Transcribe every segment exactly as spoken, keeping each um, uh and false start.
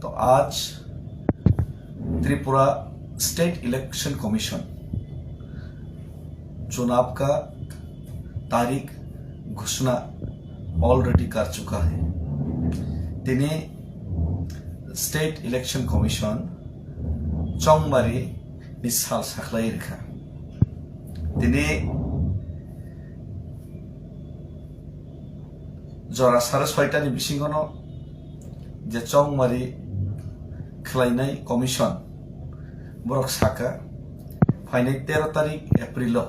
तो आज Tripura state election commission चुनाव का तारीख घोषणा ऑलरेडी कर चुका है। Tini state election commission Chongmari ni sal sakhlai rikha. Tini jora sare soita ni bisingono je Chongmari khlainai commission borok saka, phainai tero tarik April o,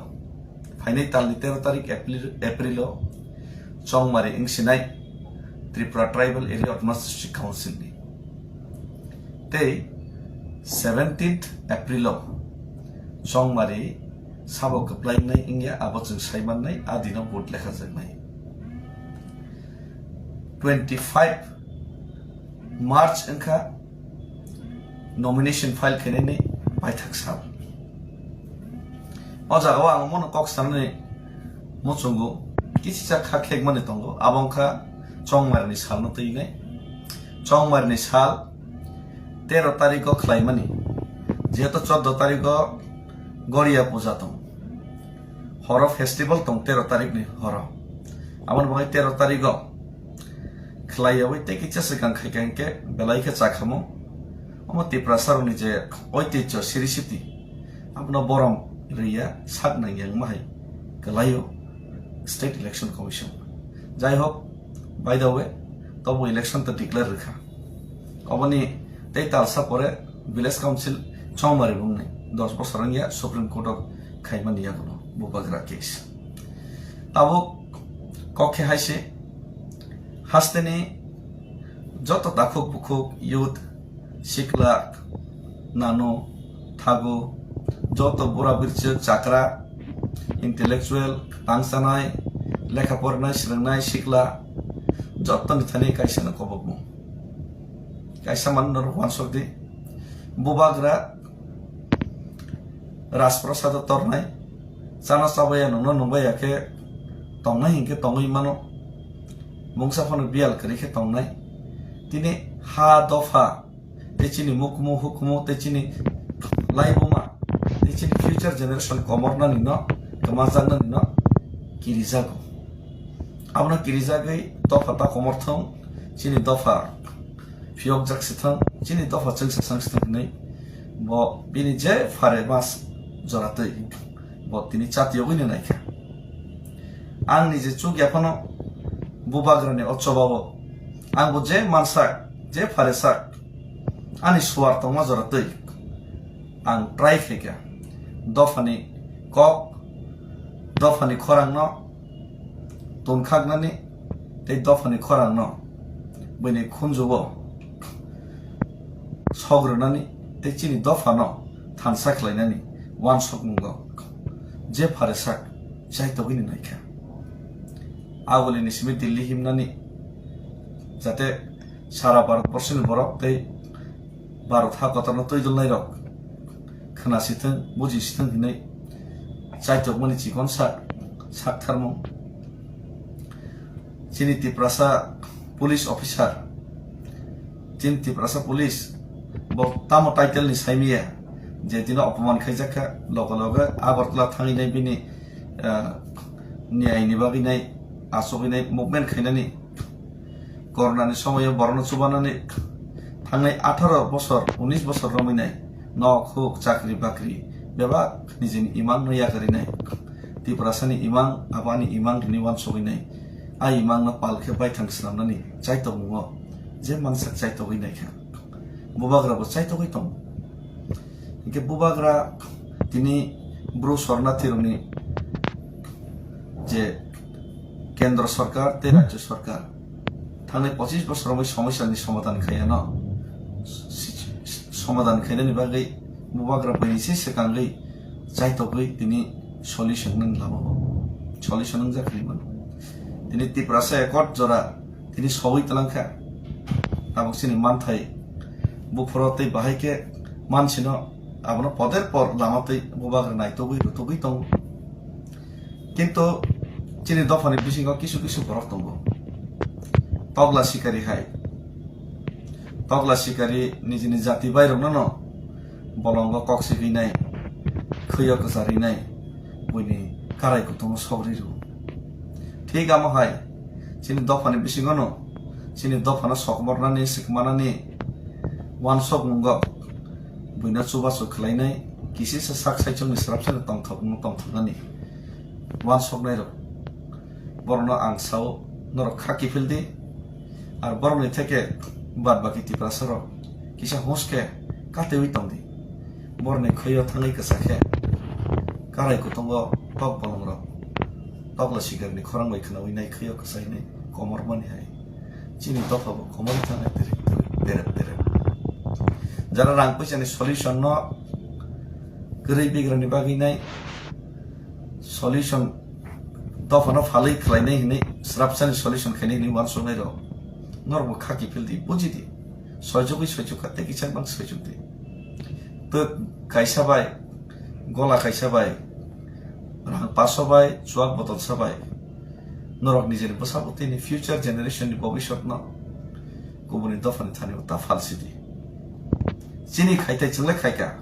phainai talni tero tarik April, April o Chongmari wngsinai Tripura Tribal Area Autonomous District Council ni. Tei seventeenth April o Chongmari sabo kwplai wngnai wngya, abo chwng sai mannai, a dino vote lekhajaknai. Twenty five March wngkha nomination file khainani paithak sal. O jagao ang omono kok sanani muchungo kisisa kha khekmani tongo, abo wngkha Chongmarini salno twinai. Chongmarini sal tero tariko khlaimani, jehetu chordo tariko Goria puja tong, horo festival tong tero tarikni horo. Aboni bagwi tero tariko khlaiyawi tei kisa swkang khaikha hinkhe belai khe chakhamo. Omo Tiprasarokni je oitijjo siri siti, abono borom rwya, sak nangya wngma hai kwlaio State Election Commission. Jai hok, by the way, tobo election to declare rwkha. Oboni tei talsa pore Village Council Chongmari bungni dos bosor wngya Supreme Court o khaimani yagulo bubagra case. Tabuk kok khe hai se, hasteni joto takhuk bukhuk, youth, sikla, nanu, thagu, joto bura birchwk, chakra, intellectual, tangsanai, lekha porinai, swrwngnai, sikla, jotoni thani kaisa no kobokmung. Kaisa manwi norok uansuk di. Bubagra Rajprasado tornai, chana chabaya nungno nungbaya khe tongnai hinkhe tongwi mano. Mungsa phano biyal kwrwi khe tongnai. Tini ha dopha tei chini mukhumu hukhumu tei chini laibuma tei chini future generation komornani no, kwmajaknani no kirijago. Abono kirijagwi dopha ta komorthwng, chini dopha phiyokjak sithwng, chini dopha chwngsa sang sithwng hinwi bo bini je phare mas joratwi bo tini chatiyogwino naikha. Ang nije chukya phano bubagrani o chobao ang bo je mansak, je pharesak, ani suar tongma joratwi ang try khaikha dophani kok, dophani khorangno tonkhaknani tei dophani khorangno buini khunjugo sok rwnani tei chini dophano thansa khlainani uansukmungo je pharesak chaitogwini naikha. Agulini simi Delhi himnani jate sara Bharat borshoni borok tei Bharat ha kotorno twi dulnairok khna sithwng, buji sithwng hinwi chaitokmani chikon sak, saktharmung. Chini Tiprasa police officer, chini Tiprasa police bo tamo title ni saimiya, je dino opoman khaijakha, loge loge Agartala thanginai bini, ah, niyai ni bagwi nai, asogwi nai movement khainani. Corona ni somoyo borokno chubanani thangnai atharo bosor, unis bosor romwi nai nok huk, chakri bakri bebak nijini imang no yakarinai. Tiprasani imang, abo ani imang hinwi uansugwi nai. A imang no pal khe baithang swnamnani chaitokmungo je mansak chaitogwi naikha. Bubagra bo chaitogwi tongo. Hinkhe bubagra tini Bru Sornathi rokni je Kendra Sarkar tei Rajya Sarkar thangnai pochis bosor romwi somosyani somadhan khaiyano, si-, somadhan khainani bagwi bubagra buini se swkangwi chaitokgwi tini solution nang lama o solution wngjak hinwi mano. Tini Tiprasa Accord jora tini sogwi twlangkha. Tabuk chini manthai buphuru tei bahai khe mansino abono poder por lama twi bubagra naitugwi rutugwi tongo. Kintu chini dophani bisingo kisu kisu borok tongo. Togla sikari hai. Tokla sikari nijini jati bairokno no bolongo kok sigwinai, khwiyo kwcharwinai, buini karai kutungo sogri rw. Thik amo hai chini dophani bisingo no chini dophano sokmornani, sikmanani wansok mungo buino chubachu khlainai, kisisa sak saichungni srapsani tongthokno tongthoknani wansoknairok. Borokno ang sao, norok kha kiphil di. Ar borokni theke bad baki Tiprasa rok kisa hos khe katwi tong di. Borokni khwiyo thangwi kwsa khe karai kutungo tok bolongrok tokla sikarni khorang bai khwnawi nai khwiyo kwsa hinwi komor mani hai. Chini dopha bo komor thangnai terep terep, terep terep. Jara rang puisa ni solution no kwrwi bigrani bagwi nai solution dophano phalwi khlainai hinwi srapsani solution khainai hinwi wansuknai rok. Norok bo kha kiphil di, buji di. Soijogwi soijok kha tei kisa bang soijok di. Twk kaisa bai, gola kaisa bai, rang paso bai, chuak botolsa bai. Norok nijini bwsa bwtwini future generation ni bobiswt no kubuni dophani thani ta phalsi di. Chini khaitai chwnglai khaika.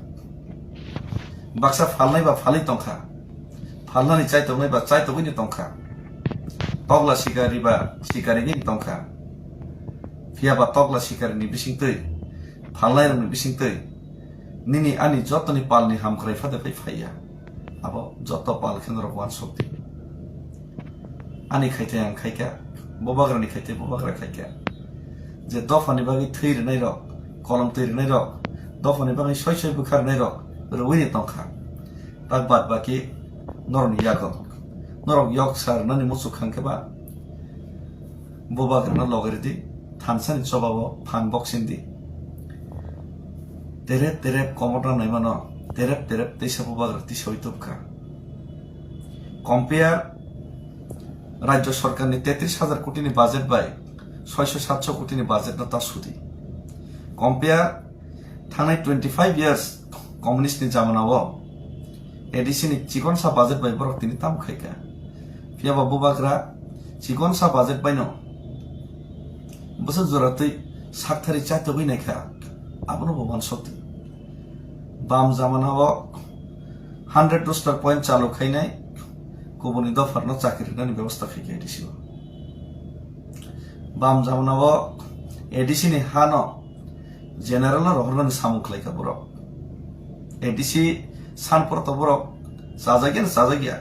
Baksa phalnai ba phalwi tongkha. Phalnani chaitoknai ba chaitokgwini tongkha. Tokla sikari ba sikarigwini tongkha. Phiya ba tokla sikarini bisingtwi, phalnairokni bisingtwi nini ani jotoni palni hamkrai phade phai phaiya. Abo joto pal khe norok wansok di. Ani khaite ang khaika, bubagrani khaite bubagra khaika. Je dophani bagwi thwi rwnai rok, kolom twi rwnai rok, dophani bagwi soi soi bwkha rwnai rok rwini tongkha. Tak bad baki norokni yago. Norok yok sa rwnani muchuk khang khe ba bubagrano logi rwdi, thansani chobao phan boksindi. Terep terep komorna naimano terep terep teisa bubagra tisawi tubkha. Compare rajyo sarkarni tetris hajar kotini budget bai soisho satso kotini budget no ta sudi. Compare thangnai twenty five years communist ni jamana o A D C ni chikonsa budget bai borok tini tamo khaika. Phiya ba bubagra chikonsa budget bai no bwswk jora twi sakthari chaitogwi naikha, abono bo wansok di. Bam jamana o hundred roster point chalu khainai kubuni dopharno chakri rwnani bebosta khaikha A D C o. Bam jamana o A D C ni hano general no rohornani samung khlaikha borok. A D C san porto borok chajakya na chajakya,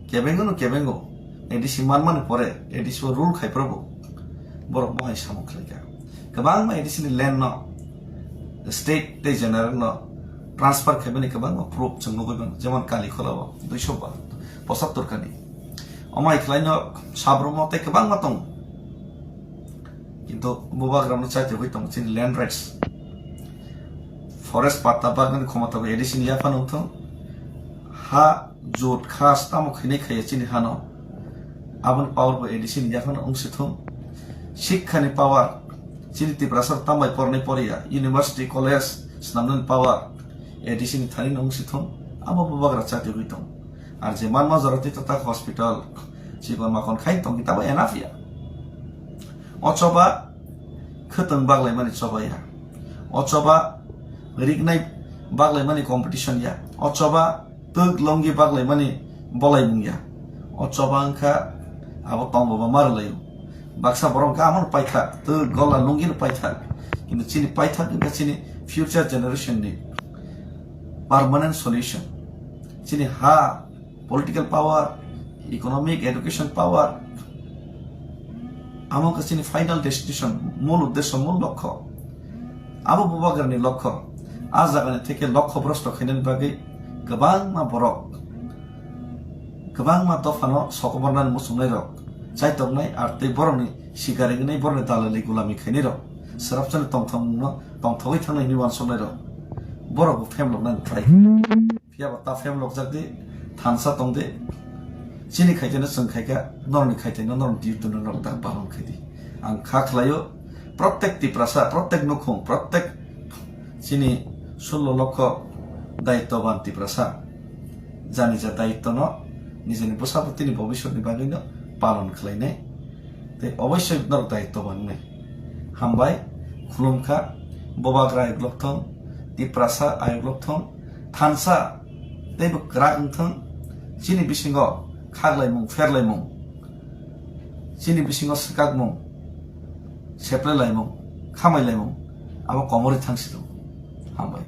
kebengo no kebengo, A D C manmani pore A D C o rule khai phuru borok mohai samung khlaikha. Kwbangma A D C ni land no state tei general no transfer khaimani kwbangma proof chwng nugwi mano, jemon Kalikhola o duiso pochattor kani. Omo hai khlaino Sabrumo tei kwbangma tongo. Kintu bubagrano chaitogwi tongo chini land rights. Forest patta bagnani khomota bo A D C ni yaphano wngthung. Ha jut khas tamo khainai khaiya chini hano. Aboni power bo A D C ni yaphano wngsi thung. Sikkha ni power chini Tiprasa tambai pornai poriya, university, college swnamnani power A D C ni thani no wngsi thung. Abo bubagra chaitogwi tong. Ar je manma jora tei tatak hospital chikon makon khai tongki tabo enough ya. O choba khwtwng baglaimani choba ya. O choba riknai baglaimani competition ya. O choba twk longgi baglaimani bolaimung ya. O choba wngkha abo tongbo ba marwlaio. Baksa borok wngkha amon paithak, twk gola longgi no paithak. Kintu chini paithak wngkha chini future generation ni permanent solution. Chini ha political power, economic, education power, amo wngkha chini final destination, mul uddesho, mul lokho. Abo bubagrani lokho, a jagani theke lokho brosto khainani bagwi kwbangma borok, kwbangma dophano sokomornani muchungnairok, chaitoknai ar tei borokni sikari wngnai, borokni dalali gulami khainairok, swrapsani tongthokmungno tongthogwi thangnai hwnwi uansuknairok, borokbo phemloknani khlai. Phiya ba ta phemlokjak di, thansa tong di. Chini khaiteno chwng khaikha, norokni khaiteno norokni duty no norok ta palon khai di. Ang kha khlaio, prottek Tiprasa, prottek nukhung, prottek chini sullo lokho daittoban Tiprasa, jani ja daittono nijini bwsa bwtwini bobiswtni bagwino palon khlainai. Tei obossoi norok daittoban wngnai. Hambai, Khulumkha, Bubagra ayuklok thung, Tiprasa ayuklok thung, thansa teibo kwrak wng thung, chini bisingo khaklaimung, pherlaimung, chini bisingo swkakmung, seplailaimung, khamailaimung, abo komorwi thang si thung. Hambai.